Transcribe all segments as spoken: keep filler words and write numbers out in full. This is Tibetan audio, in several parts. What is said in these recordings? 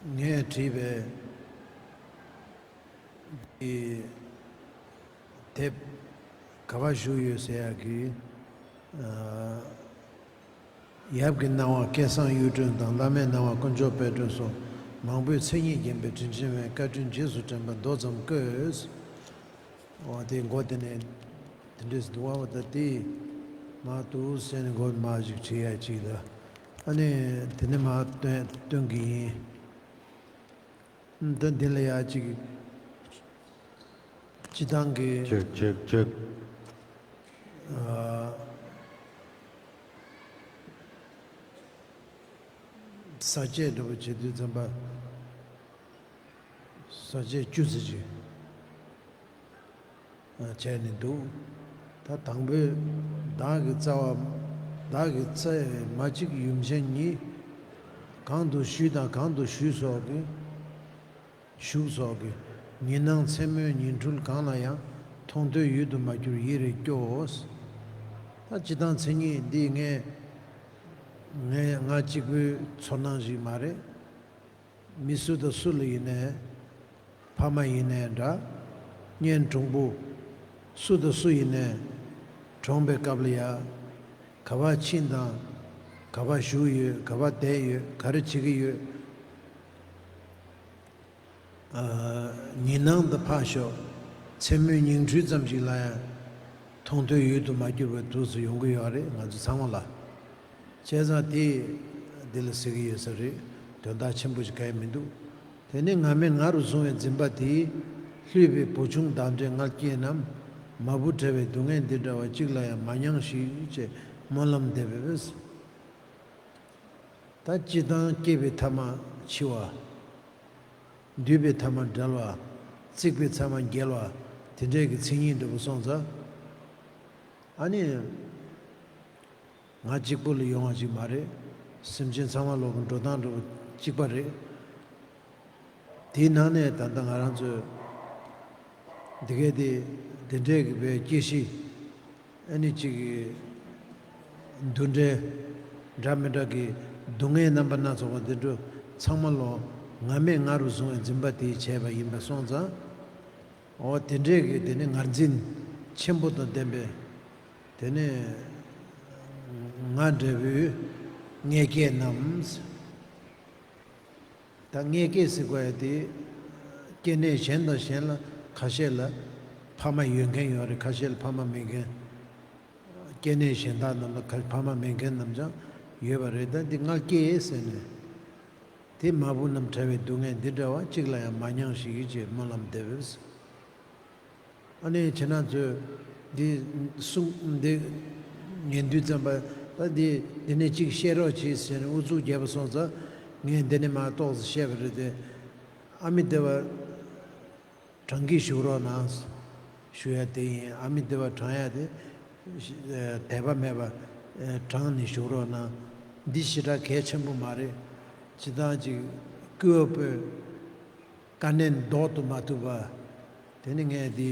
ངས་བྲིས་པའི་དེབ་ག་པར་བཞུགས་ཡོད་ཟེར་ཡག་གི། ཡབ་ཀྱི་སྣང་བ་སྐལ་བཟང་གཡུ་སྒྲོན་དང་། བླ་མའི་སྣང་བ་དཀོན་མཆོག་དཔལ་སྒྲོན་སོགས་མང་པོའི་མཚན་ཉིད་བརྒྱན་པའི་དྲིན་ཆེན་བའི་བཀའ་དྲིན་རྗེས་སུ་དྲན་པ་མདོ་ཙམ་བཀོད། འོ་དེ་མགོ་དེ་ནས་དེ་འདྲས་འདུག་བ། ད་དེ་མ་འདུག་ཟེར་ནས་མགོ་མ་ཞིག་བྲིས་ཡ་ཅིག་ལ། ཨ་ནི་དེ་ནས་མ་སྟོན་སྟོན་གི་ཡིན། ད་འདི་ལ་ཡ་ཅིག་སྤྱི་བཏང་གི་ཅིག་ཅིག་ཅིག་ཟ་བཅད་འདྲ་པོ་བྱེད་དུས་ཙམ་པ། ཟ་བཅད་བཅུ་ཙམ་ཅིག་བྱས་ནས་འདུག་ད་དང་པོའི་བདག་གི་རྩ་བ། བདག་གི་རྩ་བའི་མ་གཅིག་ཡུམ་ཆེན་ཉིད། གང་དུ་བཞུད་དང་གང་དུ་བཞུགས་སོགས་ཀྱི། བཞུགས་སོགས་ཀྱི། ཉི་སྣང་མཚན་མོའི་ཉིང་འཁྲུལ་གང་ལ་ཡང་། མཐོང་ཐོས་ཡུལ་དུ་མ་གྱུར་ཡིད་རེ་སྐྱོ། ད་སྤྱི་བཏང་མཚན་ཉིད་འདི་ངས་ངས་ང་གཅིག་པུའི་ཚོར་སྣང་ཞིག་མ་རེད། མི་སུ་དང་སུ་ལ་ཡིན་ནའི། ཕ་མ་ཡིན་ནའི་འདྲ། གཉེན་དྲུང་པོ་སུ་དང་སུ་ཡིན་ནའི། གྲོངས་པའི་སྐབས་ལ་ཡ། ག་པར་ཕྱིན་དང་། ག་པར་བཞུགས་ཡོད། ག་པར་བསྡད་ཡོད། ག་རེ་བྱེད་ཀྱི་ཡོད། ཉིན་སྣང་དུ་ཕར་ཞོག་མཚན་མོའི་ཉིང་འཁྲུལ་ཙམ་ཞིག་ལ་ཡང་མཐོང་ཐོས་ཡུལ་དུ་མ་གྱུར་པའི་དུས་སུ་ཡོང་གི་ཡོད་རེད། ང་ཚོ་ཚང་མ་ལ། བྱས་ཙང་དེ་འདི་ལ་ཟེར་གྱི་ཡོད་ས་རེད། དོན་དག་ཆེན་པོ་ཞིག་གང་ཡང་མི་འདུག་དེ་ནས་ང་མེད་ང་རུ་བཟུང་བའི་འཛིན་པ་དེས། བསླུས་པའི་བུ་ཆུང་བདག་འདྲས་ང་སྐྱེས་རྣམས། མ་བུ་བྲལ་བའི་སྡུག་བསྔལ་འདི་འདྲ་བ། གཅིག་ལ་ཡང་མ་མྱང་ཞིག་ཅེས་སྨོན་ལམ་འདེབས་པས། ད་སྤྱི་བཏང་སྐྱེས་པའི་ཐ་མ་འཆི་བ། འདུས་པའི་ཐ་མ་བྲལ་བ། བརྩིགས་པའི་ཐ་མ་འགྱེལ་བ། དེ་འདྲའི་གི་མཚན་ཉིད་འདྲ་པོ་སོང་ཙང་། ཨ་ནི། ང་གཅིག་པུ་ལ་ཡོང་བ་ཞིག་མ་རེད། སེམས་ཅན་ཚང་མ་ལོག་གི་འགྲོ་སྟངས་འདྲ་པོ་གཅིག་པ་རེད། དེའི་ནང་ནས་ད་ལྟ་ང་རང་ཚོས་འདི་གའི་དེ་དེ་འདྲའི་གི་བའི་སྐྱེ་ཤི། ཨ་ནི་གཅིག་གི་འདུ་འབྲལ་འདྲ་མི་འདྲ་གི་སྡུག་བསྔལ་རྣམ་པ་སྣ་ཚོགས་པ་འདི་འདྲ་ཚང་མ་ལོ་ང་མེད་ང་རུ་བཟུང་བའི་འཛིན་པ་དེས་བྱས་པ་ཡིན་པ་སོང་ཙང་། འོ་དེ་འདྲའི་གི་དེ་ནི་ངར་འཛིན་ཆེན་པོ་དང་ལྡན་པའི་དེ་ནི་ང་འདྲ་བོའི་མངལ་སྐྱེས་རྣམས། ད་མངལ་སྐྱེས་ཟེར་དགོས་ཡ་དེ་སྐྱེ་གནས་གཞན་དང་གཞན་ལ་ཁ་ཤས་ལ་ཕ་མ་ཡོད་མཁན་ཡོད་རེད། ཁ་ཤས་ལ་ཕ་མ་མེད་མཁན། སྐྱེ་གནས་གཞན་དག་རྣམས་ལ་ཁ་ཕ་མ་མེད་མཁན་རྣམས་ཀྱང་ཡོད་པ་རེད། ད་འདི་མངལ་སྐྱེས་ཟེར་ནས། དེ་མ་བུ་རྣམས་བྲལ་བའི་སྡུག་བསྔལ་འདི་འདྲ་བ། གཅིག་ལ་ཡང་མ་མྱང་ཞིག་ཅེས་སྨོན་ལམ་འདེབས། ཨ་ནི་ཁྱེད་རང་ཚོས་འདི་གསུང་འདི་ཉན་དུས་ཙམ་པ། ད་འདི་འདི་ནས་གཅིག་བཤད་རོགས་གྱིས་ཟེར་ནས་ཨུ་ཚུགས་བརྒྱབ་པ་སོང་ཙང་། ངས་འདི་ནས་མར་ཏོག་ཙམ་བཤད་པ་རེད་དེ། ཨ་མི་དེ་བ། བགྲང་གིས་བཞུགས་རོགས་གནང་ཞུ་ཡ་དེ་ཡིན། ཨ་མི་སྡེ་བ་བགྲང་ཡ་དེ་དད་པ་མེད་པ་བགྲང་ནས་བཞུགས་རོགས་གནང་། འདི་ཞེ་དྲག་གལ་ཆེན་པོ་མ་རེད། སྤྱི་བཏང་ཅིག་སྐུ་བ་པོས་བཀའ་ནན་ཟློག་ཏུ་མ་ཐུབ་པ། དེ་ནི་ངས་འདི་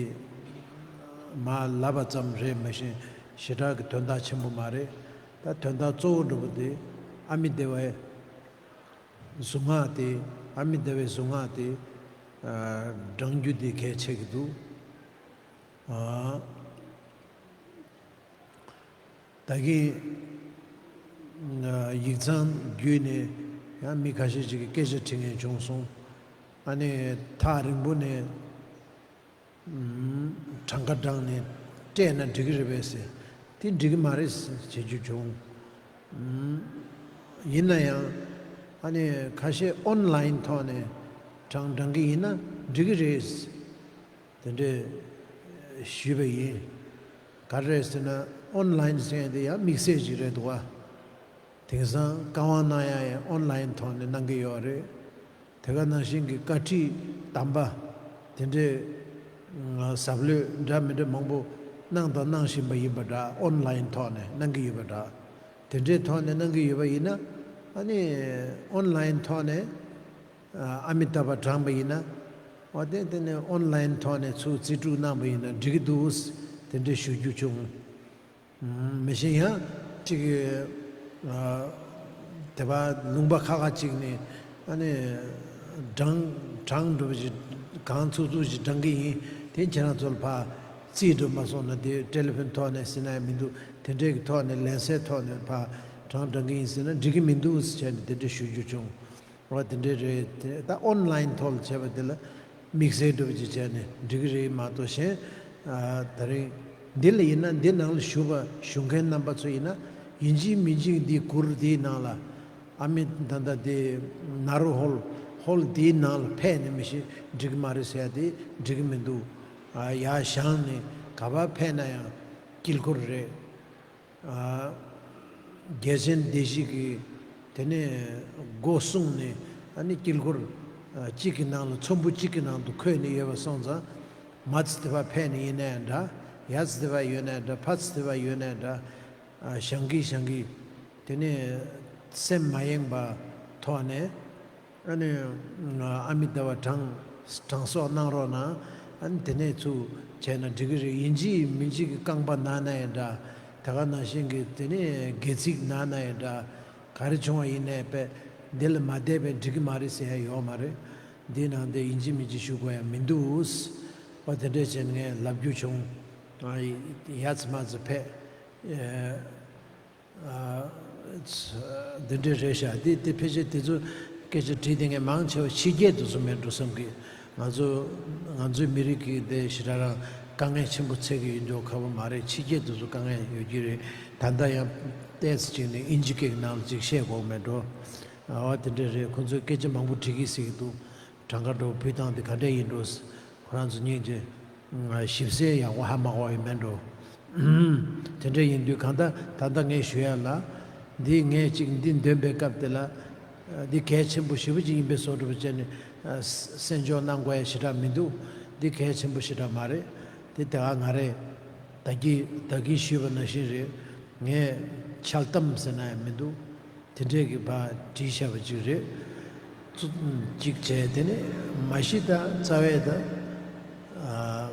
མ་ལབ་པ་ཙམ་རེད་མ་གཞི་ཞེ་དྲག་གི་དོན་དག་ཆེན་པོ་མ་རེད། ད་དོན་དག་གཙོ་བོ་འདྲ་པོ་དེ་ཨ་མི་སྡེ་བའི་གཟུངས་སྔགས་དེ། ཨ་མི་དེ་བའི་གཟུངས་སྔགས་དེ་བགྲང་རྒྱུ་དེ་གལ་ཆེ་གི་འདུག་ད་གིན་ཡིག་ཚང་བརྒྱུད་ནས་ཡང་མི་ཁ་ཤས་ཅིག་གིས་སྐད་ཆ་དྲི་མཁན་བྱུང་སོང་། ཨ་ནི་ཐག་རིང་པོ་ནས་གྲངས་ཀ་བགྲངས་ནས་སྤྲད་ན་འགྲིག་གི་རེད་པས་ཟེར། དེ་འགྲིག་གི་མ་རེད་ཟེར་བྱེད་རྒྱུ་བྱུང་། ཡིན་ན་ཡང་ཨ་ནི་ཁ་ཤས་ཨོན་ལའིན་ཐོག་ནས་གྲངས་བགྲང་གི་ཡིན་ན་འགྲིག་གི་རེད། དེ་འདྲས་ཞུས་པ་ཡིན། ག་རེ་རེད་ཟེར་ན་ཨོན་ལའིན་ཟེར་ཡ་དེ་ཡང་དམིགས་བསལ་ཅིག་རེད་འདུག་བ། དེང་སང་བཀའ་དབང་གནང་ཡ་ཡང་ཨོན་ལའིན་ཐོག་ནས་གནང་གི་ཡོད་རེད། དེ་ག་ནང་བཞིན་གྱི་བཀའ་ཁྲིད་དམ་པ་དེ་འདྲས་ཟབ་ལྷོད་འདྲ་མི་འདྲ་མང་པོ་གནང་དང་གནང་བཞིན་པ་ཡིན་པ་འདྲ། ཨོན་ལའིན་ཐོག་ནས་གནང་གི་ཡོད་པ་འདྲ། དེ་འདྲའི་ཐོག་ནས་གནང་གི་ཡོད་པ་ཡིན་ན། ཨ་ནི་ཨོན་ལའིན་ཐོག་ནས་ཨ་མི་ཏཱ་བ་བགྲངས་པ་ཡིན་ན། འོ་དེ་དེ་ནས་ཨོན་ལའིན་ཐོག་ནས་ཚུར་རྩིས་སྤྲོད་གནང་པ་ཡིན་ན་འགྲིག་གི་འདུག་དེ་འདྲའི་ཞུ་རྒྱུ་བྱུང་། མི་ཤེས་ཡང་གཅིག་གི་དེ་བ་ལུང་པ་ཁག་ཁག་ཅིག་ནས་ཨ་ནི་ བགྲང་བགྲང་འགྲོ་བ་ཞིག་གང་ཚུགས་ཚུགས་ཞིག་བགྲང་གི་ཡིན། དེ་ཁྱེད་རང་ཚོ་ལ་ཕར་རྩིས་འགྲོ་མ་སོང་ན་དེ་ཊེ་ལི་ཕོན་ཐོག་ནས་ཟེར་ན་ཡང་མི་འདུག་དེ་འདྲའི་གི་ཐོག་ནས་ལན་སའི་ཐོག་ནས་ཕར་བགྲང་བགྲང་གི་ཡིན་ཟེར་ན་འགྲིག་གི་མི་འདུག་ཟེར་བྱས་ནས་དེ་འདྲ་ཞུ་རྒྱུ་བྱུང་། འོ་དེ་འདྲའི་རེད། དེ་ད་ཨོན་ལན་ཐོག་ལ་བྱས་པ་དེ་ལ་དམིགས་བསལ་འགྲུབ་ཅིག་བྱས་ནས་འགྲིག་གི་རེད་མ་གཏོགས་གཞན། ཨ། ད་རེས་འདི་ལ་ཡིན་ན་འདི་ནང་ལ་བཞུགས་པ་བཞུགས་མཁན་རྣམ་པ་ཚོ་ཡིན་ན་ཡིན་གཅིག་མིན་གཅིག་འདི་གུར་འདིའི་ནང་ལ་ཨ་མི་ད་ལྟ་དེ་ནཱ་རོ་ཧོལ་ཧོལ་འདིའི་ནང་ལ་ཕེབས་ནས་མི་ཤེས་འགྲིག་གི་མ་རེད་ཟེར་ཡ་དེ་འགྲིག་གི་མི་འདུག་ཨ། ཡར་བཞེངས་ནས་ག་པར་ཕེབས་ན་ཡང་དཀྱིལ་འཁོར་རེད། ཨ། རྒྱལ་ཆེན་སྡེ་བཞི་གིས་དེ་ནས་སྒོ་བསྲུངས་ནས་ཨ་ནི་དཀྱིལ་འཁོར་ཨ་གཅིག་གི་ནང་ལ་ཚོམ་བུ་གཅིག་གི་ནང་དུ་འཁོད་ནས་ཡོད་པ་སོང་ཙང་། མ་ཚི་དེ་བ་ཕེབས་ནས་ཡིན་ནའི་འདྲ། ཡ་ཚི་དེ་བ་ཡོད་ནའི་འདྲ། ཕ་ཚི་དེ་བ་ཡོད་ནའི་འདྲ། ཨ། བཞེངས་ཀྱི་བཞེངས་ཀྱི་དེ་ནས་སེམས་མ་ཡེངས་པ་ཐོག་ནས། ཨ་ནི། ཨ་མི་ཏཱབ་བགྲང་བགྲང་གསོག་གནང་རོགས་གནང་། ཨ་ནི་དེ་ནས་ཚུར་བྱས་ན་འགྲིག་གི་རེད། ཡིན་གཅིག་མིན་གཅིག་གི་རྐང་པ་ན་ན་ཡང་འདྲ། དེ་ག་ནང་བཞིན་གྱི་དེ་ནས་སྒལ་ཚིགས་ན་ན་ཡང་འདྲ། ག་རེ་བྱུང་བ་ཡིན་ནའི་པས་འདི་ལ་མ་བསྡད་པས་འགྲིག་གི་མ་རེད་ཟེར་ཡ་ཡོད་མ་རེད། འདི་ནང་དེ་ཡིན་གཅིག་མིན་གཅིག་ཞུ་དགོས་ཡ་མི་འདུག་འོ་དེ་འདྲས་བྱས་ནས་ངས་ལབ་རྒྱུ་བྱུང་། ཨ། ཡ་ཚི་མ་ཚི་ཕེབས། ཨ། འདི་འདྲའི་རེད་ཤག་འདི་དེ་ཕལ་ཆེར་དེ་ཚོ་སྐད་ཆ་དྲིས་དེ་ངས་མང་ཆེ་བ་ཕྱི་རྒྱལ་དུ་སོང་མེད་འགྲོ་བསམ་གི། ང་ཚོ་ང་ཚོའི་མི་རིགས་ཀྱི་དེ་ཞེ་དྲག་རང་དཀའ་ངལ་ཆེན་པོ་འཚོལ་གི་ཡོད་འགྲོ་ཁག་པོ་མ་རེད། ཕྱི་རྒྱལ་དུ་སོང་དཀའ་ངལ་ཡོད་ཀྱི་རེད། ད་ལྟ་ཡང་ཏོག་ཙམ་ཅིག་ནས་དབྱིན་ཇི་སྐད་ནང་ལ་ཅིག་བཤད་དགོས་མེད་འགྲོ། ཨ། དེ་འདྲ་རེད། ཁོང་ཚོས་སྐད་ཆ་མང་པོ་དྲི་གི་ཟེར་གི་འདུག་གྲངས་ཀ་འགྲོ་བུ་བཏང་དེ་ག་འདྲ་ཡིན་འགྲོ། ཁོ་རང་ཚོ་སྙིང་རྗེ། ཞིབ་གསལ་ཡག་པོ་ཧ་མ་གོ་ཡི་མེད་འགྲོ། དེ་འདྲ་ཡིན་དུས་གང་ལྟར་ད་ལྟ་ངས་ཞུ་ཡ་ལ། འདི་ངས་ཅིག་འདི་འདོན་པའི་སྐབས་དེ་ལ། འདི་གལ་ཆེན་པོ་ཞེ་པོ་ཅིག་ཡིན་པའི་བཟོ་འདྲ་པོ་བྱས་ནས་གསན་འཇོག་གནང་དགོས་ཡ་ཞེ་དྲག་མི་འདུག་འདི་གལ་ཆེན་པོ་ཞེ་དྲག་མ་རེད། འདི་དེ་ག་ང་རེད། ད་གིན་ད་གིན་ཞུས་པ་ནང་བཞིན་རེད། ངས་འཆལ་གཏམ་ཟེར་ན་ཡང་མི་འདུག་དེ་འདྲས་ཀྱི་བ་བྲིས་བཞག་པ་ཅིག་རེད། ཚུ་ཅིག་བྱས་དེ་ནས་མ་གཞི་ད་རྩ་བའི་ད་ཨ་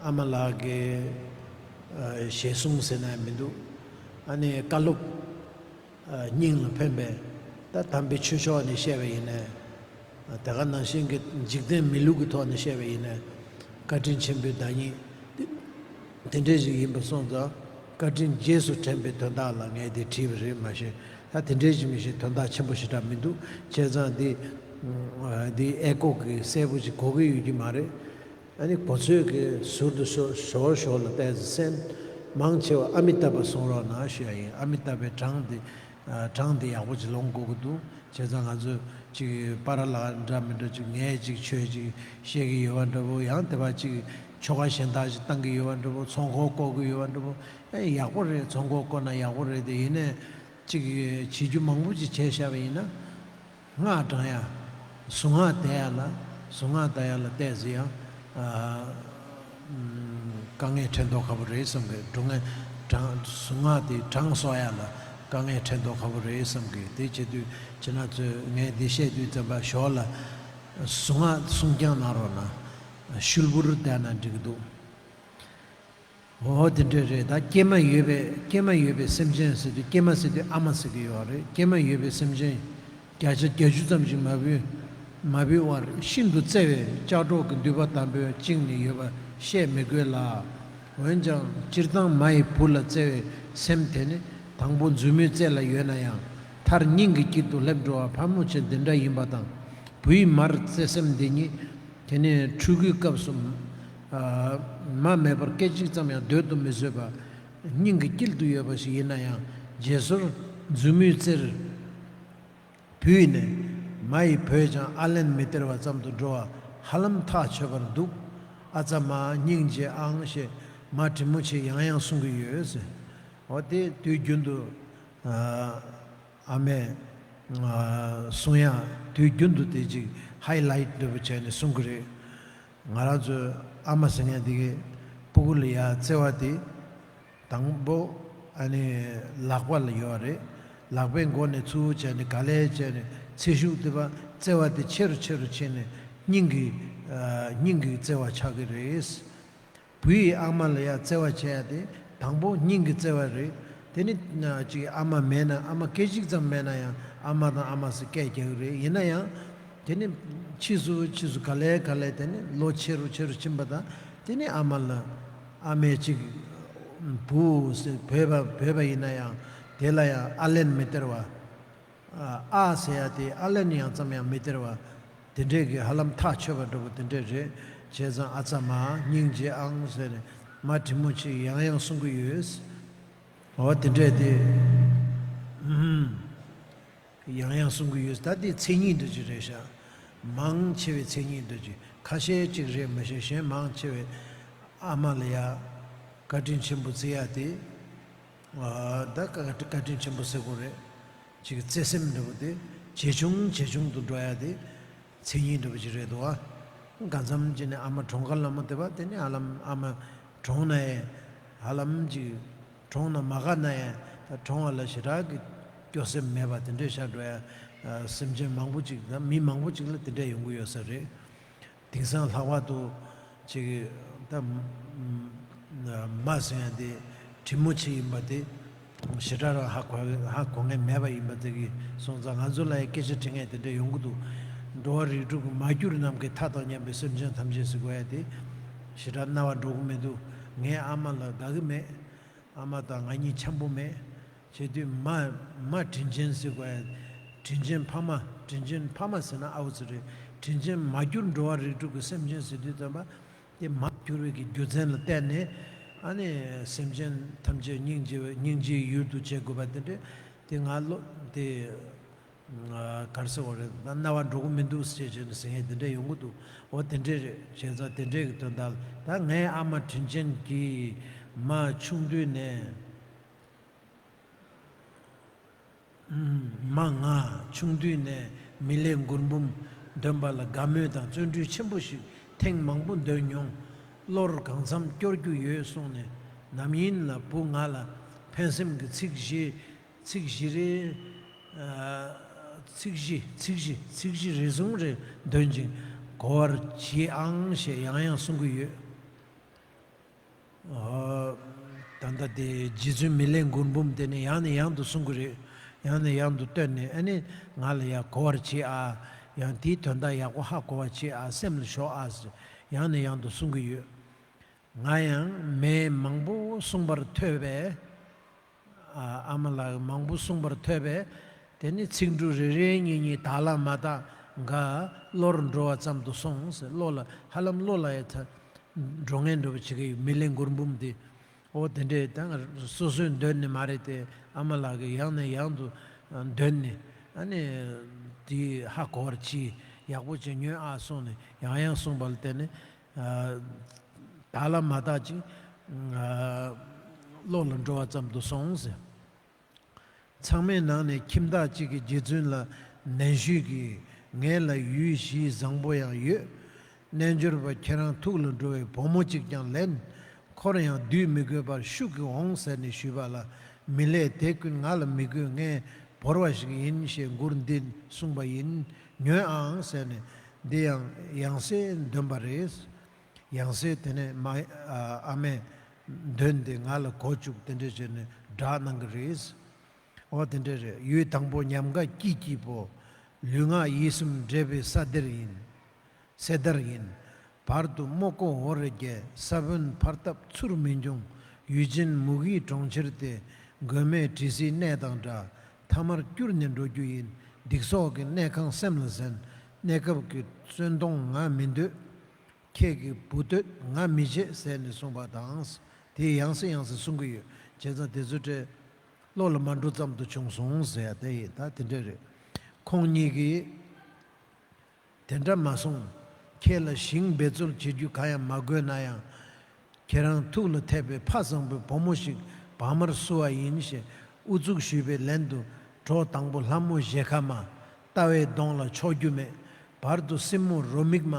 ཨ་མ་ལགས་ཀྱི་ཨ་ཞལ་གསུང་ཟེར་ན་ཡང་མི་འདུག་ཨ་ནི་བཀའ་སློབ་ཨ་སྙིང་ལ་ཕན་པའི་ད་དམ་པའི་ཆོས་ཕྱོགས་ནས་བཤད་པ་ཡིན་ནའི། དེ་ག་ནང་བཞིན་གྱི་འཇིག་རྟེན་མི་ལུགས་ཀྱི་ཐོག་ནས་བཤད་པ་ཡིན་ན། བཀའ་དྲིན་ཆེན་པོའི་བདག་ཉིད་དེ་དེ་འདྲ་ཞིག་ཡིན་པ་སོང་ཙང་། བཀའ་དྲིན་རྗེས་སུ་དྲན་པའི་དོན་དག་ལ་ངས་དེ་བྲིས་པ་རེད་མ་གཞི། ད་དེ་འདྲ་ཞིག་མི་ཤེས། དོན་དག་ཆེན་པོ་ཞེ་དྲག་མི་འདུག་བྱས་ཙང་འདི་འདི་ཨེ་ཀོ་གི་གསལ་པོ་ཞིག་གོ་གི་ཡོད་ཀྱི་མ་རེད། ཨ་ནི་གོ་ཚོད་ཀྱི་ཟུར་དུ་ཞོ་ཞོར་ཞོར་ལ་བལྟས་ཚེ་སེམས་མང་ཆེ་བ་ཨ་མི་ཏཱབ་སོང་རོགས་གནང་ཞུ་ཡ་ཡིན། ཨ་མི་ཏཱབ་གྲངས་འདི་གྲངས་འདི་ཡག་པོ་ཅིག་ལོངས་དགོས་ཀྱི་འདུག་བྱས་ཙང་ང་ཚོས་ཅིག་པ་ར་ལ་འདྲ་མི་འདྲ་ཅིག་ངས་ཅིག་ཆོས་ཅིག་བཤད་ཀྱི་ཡོད་པ་འདྲ་པོ། ཡང་དེ་བ་ཅིག་ཆོ་ག་གཞན་དག་ཅིག་བཏང་གི་ཡོད་པ་འདྲ་པོ། ཚོགས་འཁོར་བསྐོར་གྱི་ཡོད་པ་འདྲ་པོ། ཨེ་ཡག་པོ་རེད། ཚོགས་འཁོར་བསྐོར་ན་ཡག་པོ་རེད། དེ་ཡིན་ནའི་ཅིག་བྱེད་རྒྱུ་མང་པོ་ཅིག་བྱས་བཞག་པ་ཡིན་ན། སྔགས་བགྲང་ཡ། གཟུངས་སྔགས་བཟླས་ཡ་ལ། གཟུངས་སྔགས་བཟླས་ཡ་ལ་བལྟས་ཚེ་ཡང་། ཨ། དཀའ་ངལ་འཕྲད་མདོག་ཁ་པོ་རེད་བསམ་གི། སྒྲུབ་ངག་བགྲང་གཟུངས་སྔགས་དེ་བགྲང་སོང་ཡ་ལ་དཀའ་ངལ་འཕྲད་མདོག་ཁ་པོ་རེད་བསམ་གི། དེ་བྱེད་དུས་ཁྱེད་རང་ཚོས་ངས་འདི་བཤད་དུས་ཙམ་པ་ཞོར་ལ་གཟུངས་སྔགས་གསུང་སྐྱོང་གནང་རོགས་གནང་། ཤུལ་བུར་བཟླས་ན་འགྲིག་གི་འདུག་འོ་དེ་འདྲ་རེད། ད་སྐྱེས་མ་ཡོད་པའི་སྐྱེས་མ་ཡོད་པའི་སེམས་ཅན་ཟེར་དུས་སྐྱེས་མ་ཟེར་དུས་ཨ་མ་ཟེར་གི་ཡོད་རེད། སྐྱེས་མ་ཡོད་པའི་སེམས་ཅན་བརྒྱ་ཆ་བརྒྱད་ཅུ་ཙམ་ཞིག་མ་བུ་མ་བུའི་དབར་ཤིན་ཏུ་བརྩེ་བའི་ལྕགས་སྒྲོག་གི་མདུད་པ་དམ་པོས་བཅིངས་ནས་ཡོད་པ་བཤད་མི་དགོས་ལ། འོན་ཀྱང་སྤྱིར་བཏང་མ་ཡི་བུ་ལ་བརྩེ་བའི་སེམས་དེ་ནི་དང་པོ་མཛུབ་མོའི་རྩེ་ལ་ཡོད་ན་ཡང་མཐར་སྙིང་གི་དཀྱིལ་དུ་སླེབས་འགྲོ་བ་ཕག་མོ་ཆེ་འདི་འདྲ་ཡིན་པ་དང་། བུ་ཡི་མར་བརྩེ་སེམས་འདི་ཉིད། དེ་ནས་ཕྲུ་གུའི་སྐབས་སུ། ཨ། མ་མེད་པར་སྐད་ཅིག་ཙམ་ཡང་སྡོད་དུ་མི་བཟོད་པ། སྙིང་གི་དཀྱིལ་དུ་ཡོད་པ་ཞིག་ཡིན་ན་ཡང་རྗེས་སོར་མཛུབ་མོའི་རྩེར་བུད་ནས་མ་ཡི་བུས་ཀྱང་ཨ་ལན་མི་སྟེར་བ་ཙམ་དུ་འགྲོ་བ་ཧ་ལམ་ཐག་ཆོད་པར་འདུག་ཨ་ཙ་མ་སྙིང་རྗེ་ཨང་ཞེས་མ་དྲིན་མོ་ཆེ་ཡང་ཡང་གསུང་གི་ཡོད་ཟེར། འོ་དེ་དུས་རྒྱུན་དུ། ཨ། ཨ་མས། ཨ། གསུང་ཡ་དུས་རྒྱུན་དུ་དེ་ཅིག་ཧའི་ལའིཊ་འདྲ་པོ་བྱས་ནས་གསུང་གི་རེད། ང་རང་ཚོའི་ཨ་མ་ཟེར་མཁན་དེ་གིས་སྤུ་གུ་ལ་ཡ་བརྩེ་བ་དེ་དང་པོ་ཨ་ནི་ལག་པ་ལ་ཡོད་རེད། ལག་པའི་མགོ་ནས་ཚུར་བྱས་ནས་ག་ལེར་བྱས་ནས་ཚེ་གཞུག་དེ་བ་བརྩེ་བ་དེ་ཆེ་རུ་ཆེ་རུ་ཕྱིན་ནས་སྙིང་གི། ཨ། སྙིང་གི་བརྩེ་བ་ཆགས་ཀྱི་རེད། བུ་ཡིས་ཨ་མ་ལ་ཡ་བརྩེ་བ་བྱེད་ཡ་དེ་དང་པོ་སྙིང་གི་བརྩེ་བ་རེད། དེ་ནི་ཅིག་ཨ་མ་མེད་ན་ཨ་མ་སྐད་ཅིག་ཙམ་མེད་ན་ཡང་ཨ་མ་དང་ཨ་མ་ཟེར་སྐད་རྒྱག་གི་རེད། ཡིན་ན་ཡང་ དེ་ནི་ཕྱིས་སུ་ཕྱིས་སུ་ག་ལེ་ག་ལེ་དེ་ནི་ལོ་ཆེ་རུ་ཆེ་རུ་ཕྱིན་པ་དང་དེ་ནི་ཨ་མ་ལ་ཨ་མས་ཅིག་བུ་ཟེར་བོས་པ་བོས་པ་ཡིན་ན་ཡང་དེ་ལ་ཡང་ཨ་ལན་མི་སྟེར་བ། ཨ་ཟེར་ཡ་དེ་ཨ་ལན་ཡང་ཙམ་ཡང་མི་སྟེར་བ། དེ་འདྲས་ཀྱི་ཧ་ལམ་ཐག་ཆོད་པ་འདྲ་པོ་དེ་འདྲས་རེད། བྱས་ཙང་ཨ་ཙ་མ་སྙིང་རྗེ་ཨང་ཟེར་ནས་མ་དྲིན་མོ་ཆེ་ཡང་ཡང་གསུང་གི་ཡོད། འོ་དེ་འདྲས་དེ། ཨུམ། ཡང་ཡང་གསུང་གི་ཡོད། ད་དེ་མཚན་ཉིད་འདྲ་ཅིག་རེད་ཤག་མང་ཆེ་བའི་མཚན་ཉིད་འདྲ་ཅིག་ཁ་ཤས་ཅིག་རེད་མ་ཤེས། གཞན་མང་ཆེ་བའི་ཨ་མ་ལ་ཡ་བཀའ་དྲིན་ཆེན་པོ་བརྩི་ཡ་དེ། ཨ་ད་བཀའ་བཀའ་དྲིན་ཆེན་པོ་ཟེར་དགོས་རེད། ཅིག་བརྩེ་སེམས་འདྲ་པོ་དེ་ཇེ་ཆུང་ཇེ་ཆུང་དུ་འགྲོ་ཡ་དེ་མཚན་ཉིད་འདྲ་པོ་ཅིག་རེད་འདུག་ཨ། གང་འཚམ་ཅིག་ནས་ཨ་མ་གྲོངས་ཁ་ལ་མོ་དེ་བ་དེ་ནི་ཧ་ལམ་ཨ་མ་གྲོངས་ན་ཡང་ཧ་ལམ་ཅིག་གྲོངས་ན་མ་དགའ་ན་ཡང་ད་གྲོངས་པ་ལ་ཞེ་དྲག་གི་སྐྱོ་སེམས་མེད་པ་དེ་འདྲས་ཤར་འགྲོ་ཡ། སེམས་ཅན་མང་པོ་ཅིག་དང་མི་མང་པོ་ཅིག་ལ་དེ་འདྲས་ཡོང་གི་ཡོད་ས་རེད། དེང་སང་ལྷག་པར་དུ་ཅིག་ད་མ་ཟེར་ཡ་དེ་དྲིན་མོ་ཆེ་ཡིན་པ་དེ་ཞེ་དྲག་རང་ཧ་གོ་ཧ་གོ་མཁན་མེད་པ་ཡིན་པ་དེ་གི་སོང་ཙང་ང་ཚོ་ལ་ཡ་སྐད་ཆ་དྲི་མཁན་དེ་འདྲས་ཡོང་གི་འདུག་འགྲོ་བ་རིགས་དྲུག་གི་མ་གྱུར་ནམ་མཁའི་མཐའ་དང་མཉམ་པའི་སེམས་ཅན་ཐམས་ཅད་ཟེར་དགོས་ཡ་དེ་ཞེ་དྲག་རྣ་བ་འགྲོ་གི་མི་འདུག་ངའི་ཨ་མ་ལ་དགའ་གི་མེད། ཨ་མ་དང་ང་གཉིས་འཆམ་པོ་མེད། བྱེད་དུས་མ་མ་དྲིན་ཅན་ཟེར་དགོས་ཡ། དྲིན་ཅན་ཕ་མ། དྲིན་ཅན་ཕ་མ་ཟེར་ན་ཨའུ་ཙི་རེད། དྲིན་ཅན་མ་གྱུར་འགྲོ་བ་རིགས་དྲུག་གི་སེམས་ཅན་ཟེར་དུས་ཙམ་པ་དེ་མ་གྱུར་བའི་གི་རྒྱུ་མཚན་ལ་བརྟེན་ནས་ཨ་ནི་སེམས་ཅན་ཐམས་ཅད་སྙིང་རྗེ་བའི་སྙིང་རྗེའི་ཡུལ་དུ་བྱེད་དགོས་པ་དེ་འདྲས་དེ་ང་བློ་དེ་གར་སོ་བ་རེད། ད་རྣ་བ་འགྲོ་གི་མི་འདུག་ཟེར་བྱས་ནས་ཟེར་མཁན་དེ་འདྲས་ཡོང་གི་འདུག་འོ་དེ་འདྲས་རེད། བྱས་ཙང་དེ་འདྲས་ཀྱི་དོན་དག་ལ་ད་ངའི་ཨ་མ་དྲིན་ཅན་གྱིས་མ་ཆུང་དུས་ནས། མ་ང་ཆུང་དུས་ནས་མི་ལའི་མགུར་འབུམ་འདོན་པ་ལ་དགའ་མོས་དང་བརྩོན་འགྲུས་ཆེན་པོ་ཞིག་ཐེངས་མང་པོ་འདོན་མྱོང་། བློར་གང་འཚམ་སྐྱོར་རྒྱུ་ཡོད་གསུངས་ནས་ནམ་ཡིན་ལ་བུ་ང་ལ་ཕན་སེམས་ཀྱི་ཚིག་བཞི་ཚིག་བཞི་རེ། ཚིག་བཞི་ཚིག་བཞི་ཚིག་བཞི་རེ་ཟུང་རེ་འདོན་ཅིང་གོ་བར་བྱེད་ཨང་ཞེས་ཡང་ཡང་གསུང་གི་ཡོད། ཨོ། ད་ལྟ་དེ་རྗེ་བཙུན་མི་ལའི་མགུར་འབུམ་དེ་ནི་ཡང་ནས་ཡང་དུ་གསུང་གི་རེད། ཡང་ནས་ཡང་དུ་བཏོན་ནས་ཨ་ནི་ང་ལ་ཡང་གོ་བར་བྱེད་ཨ། ཡང་དེའི་དོན་དག་ཡག་པོ་ཧ་གོ་བར་བྱེད་ཨ། སེམས་ལ་ཞོག་ཨ་ཟེར་ཡང་ནས་ཡང་དུ་གསུང་གི་ཡོད། ང་ཡང་མི་མང་པོ་གསུང་པར་ཐོས་པས། ཨ་ཨ་མ་ལགས་མང་པོ་གསུང་པར་ཐོས་པས། དེ་ནི་ཚིག་འབྲུ་རེ་རེ་གཉིས་གཉིས་དག་ལ་མ་དག་འགའ་བློར་འགྲོ་བ་ཙམ་དུ་སོང་ཟེར། བློ་ལ་ཧ་ལམ་བློ་ལ་ཡ་ད་འགྲོ་ངན་འགྲོ་བ་བྱེད་ཀྱི་ཡོད། མི་ལའི་མགུར་འབུམ་འདི། ཨོ་དེ་འདྲས་ད་ང་སོ་སོས་འདོན་ནི་མ་རེད་དེ། ཨ་མ་ལགས་ཀྱིས་ཡང་ནས་ཡང་དུ་འདོན་ནས་ཨ་ནི་དེ་ཧ་གོ་བར་གྱིས་ཡག་པོ་བྱས་ཉོན་ཨ་གསུངས་ནས་ཡང་ཡང་གསུངས་པ་ལ་བརྟེན་ནས། དག་ལ་མ་དག་ཅིང་། བློ་ལ་འགྲོ་བ་ཙམ་དུ་སོང་ཟེར། ཚང་མའི་ནང་ནས་ཁྱིམ་བདག་ཅིག་གིས་རྗེ་བཙུན་ལ་ནན་ཞུས་ཀྱིས། ངེད་ལ་ཡུལ་གཞིས་བཟང་པོ་ཡང་ཡོད། རྣལ་འབྱོར་པ་ཁྱེད་རང་ཐུགས་ལ་འགྲོ་བའི་བུ་མོ་ཅིག་ཀྱང་ལེན། ཁོར་ཡང་སྡུད་མི་དགོས་པར་ཤུགས་ཀྱིས་འོང་ཟེར་ནས་ཞུས་པ་ལ། མི་ལས་དེ་ཀུན་ང་ལ་མི་དགོས། ངས་བོར་བ་ཞིག་ཡིན་ཞེས་མགུར་འདི་གསུངས་པ་ཡིན། ཉོན་ཨང་ཟེར་ནས་འདི་ཡང་ཡང་སེ་འདོན་པ་རེད། ཡང་སེ་དེ་ནས་མ་ཨ་མས་འདོན་ཏེ་ང་ལ་གོ་བཅུག་དེ་འདྲ་བྱས་ནས་བསྒྲགས་གནང་གི་རེད། འོ་དེ་འདྲ་རེད། ཡུལ་དང་པོ་ཉམས་དགའ་སྐྱིད་སྐྱིད་པོ། ལུས་ངག་ཡིད་གསུམ་འདྲེས་པའི་ས་དེར་ཡིན། སེ་དར་ཡིན། བར་དུ་རྨོག་ཀོ་འོ་རེ་རྒྱས། ས་བོན་ཕར་བཏབ་ཚུར་མི་འབྱུང་། ཡུལ་ཅན་མུ་གེའི་གྲོང་ཁྱེར་ཏེ། མགོན་མེད་དྲི་ཟའི་གནས་དང་འདྲ། ཐ་མར་བསྐྱུར་ནས་འགྲོ་རྒྱུ་ཡིན། སྡིག་སོགས་ཀྱི་གནས་ཁང་སེམས་ལ་ཟིན། གནས་སྐབས་ཀྱི་བཙོན་དོང་ང་མི་འདོད། ཁྱེད་ཀྱི་བུ་འདོད་ང་མི་བྱེད་ཟེར་ནས་གསུངས་པ་དང་། དེ་ཡང་སེ་ཡང་སེ་གསུང་གི་ཡོད། བྱས་ཙང་དེ་ཚོ་བྲེལ། བློ་ལ་མ་འགྲོ་ཙམ་དུ་བྱུང་སོང་ཟེར་ཡ་དེ་ཡིན། ད་དེ་འདྲ་རེད། ཁོང་གཉིས་ཀྱིས། དེ་འདྲ་མ་གསུངས། ཁྱེད་ལ་ཞིང་འབད་རྩོལ་བྱེད་རྒྱུ་གང་ཡང་མ་དགོས་ན་ཡང་། ཁྱེད་རང་ཐུགས་ལ་འཐད་པའི་ཕ་བཟང་པོའི་བུ་མོ་ཞིག་བག་མར་བསུ་བ་ཡིན་ཞེས་ཨུ་ཚུགས་ཞུས་པའི་ལན་དུ། གྲོགས་དང་པོ་ལྷ་མོ་ཞལ་ཁ་མ། ལྟ་བའི་གདོང་ལ་ཕྱོགས་རྒྱུ་མེད། བར་དུ་སྲིན་མོ་རོ་མིག་མ།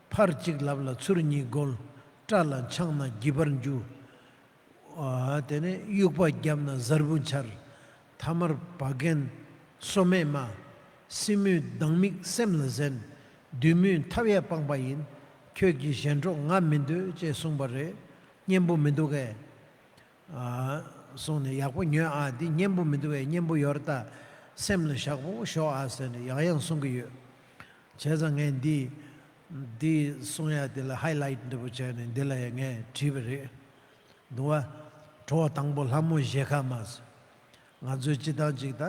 ཕར་གཅིག་ལབ་ལ་ཚུར་གཉིས་རྒོལ། སྐྲ་ལ་འཆང་ན་འགྱིབ་པར་འགྱུར། ཨ། དེ་ནས་དབྱུག་པ་བརྒྱབ་ན་གཟར་བུ་འཆར། ཐ་མར་བ་རྒན་སོ་མེད་མ། སྲིན་མོའི་སྡང་མིག་སེམས་ལ་ཟིན། བདུད་མོས་ཐབས་ཡས་སྤངས་པ་ཡིན། ཁྱོད་ཀྱི་གཞན་གྲོགས་ང་མི་འདོད་ཅེས་གསུངས་པ་རེད། སྙན་པོ་མི་འདུག་གས། ཨ། གསུངས་ནས་ཡག་པོ་ཉོན་ཨ། འདི་སྙན་པོ་མི་འདུག་གས། སྙན་པོ་ཡོད་རེད་ད། སེམས་ལ་བཞག་པོ་ཞོག་ཨ་ཟེར་ནས་ཡང་ཡང་གསུང་གི་ཡོད། བྱས་ཙང་ངས་འདི་འདི་གསུང་ཡ་དེ་ལ་highlight འདྲ་པོ་བྱས་ནས་འདི་ལ་ཡང་ངས་བྲིས་པ་རེད། འདུག་བ། གྲོགས་དང་པོ་ལྷ་མོ་བཞད་ཁ་མ། ང་ཚོས་སྤྱི་བཏང་ཅིག་ད་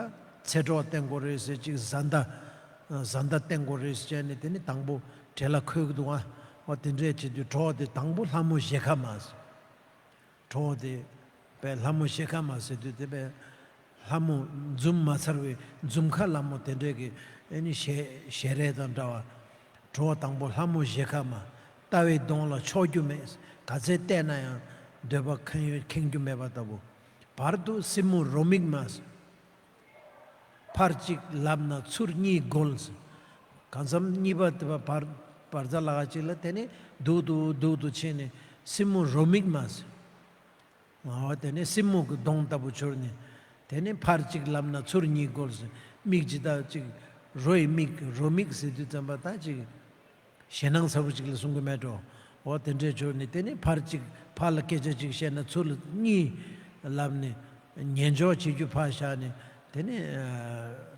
ཚེ་གྲོགས་བསྟེན་དགོས་རེད་ཟེར། ཅིག་བཟའ་ཟླ་བཟའ་ཟླ་བསྟེན་དགོས་རེད་ཟེར་བྱས་ནས་དེ་ནི་དང་པོ་གྲལ་ལ་འཁོད་ཀྱི་འདུག་བ། འོ་དེ་འདྲས་བྱེད་དུས་གྲོགས་དེ་དང་པོ་ལྷ་མོ་བཞད་ཁ་མ། གྲོགས་དེ་པའི་ལྷ་མོ་བཞད་ཁ་མ་ཟེར་དུས་དེ་པའི་ལྷ་མོ་འཛུམ་མ་ཚར་བའི་འཛུམ་ཁ་ལྷ་མོ་དེ་འདྲས་ཀྱི་ཨེ་ནི་ཞལ་ཞལ་རས་དང་འདྲ་བ། གྲོགས་དང་པོ་ལྷ་མོ་བཞད་ཁ་མ། ལྟ་བའི་གདོང་ལ་ཕྱོགས་རྒྱུ་མེད། ག་ཚད་བལྟས་ན་ཡང་འདོད་པ་ཁེངས་ཁེངས་རྒྱུ་མེད་པ་ལྟ་བུ། བར་དུ་སྲིན་མོ་རོ་མིག་མ། ཕར་གཅིག་ལབ་ན་ཚུར་གཉིས་རྒོལ། གང་འཚམ་གཉིས་པ་དེ་བ་བར་བར་ཛ་ལ་ཁ་གཅིག་ལ་དེ་ནི་སྡུག་ཏུ་སྡུག་ཏུ་ཕྱིན་ནས་སྲིན་མོ་རོ་མིག་མ། ཨོ་དེ་ནི་སྲིན་མོ་གི་གདོང་ལྟ་བུ་གྱུར་ནས། དེ་ནི་ཕར་གཅིག་ལབ་ན་ཚུར་གཉིས་རྒོལ་ཟེར། མིག་ཇི་ལྟ་ཅིག་རོ་ཡི་མིག་རོ་མིག་ཟེར་དུས་ཙམ་པ་ད་ཅིག་ཞེད་སྣང་ཚ་པོ་ཅིག་ལ་གསུང་གི་མེད་འགྲོ། ཨོ་དེ་འདྲས་གྱུར་ནས་དེ་ནི་ཕར་གཅིག་ཕར་ལ་སྐད་ཆ་ཅིག་བཤད་ན་ཚུར་ལ་གཉིས་ལབ་ནས་ཉན་འཇོག་བྱེད་རྒྱུ་ཕར་བཞག་ནས། དེ་ནི་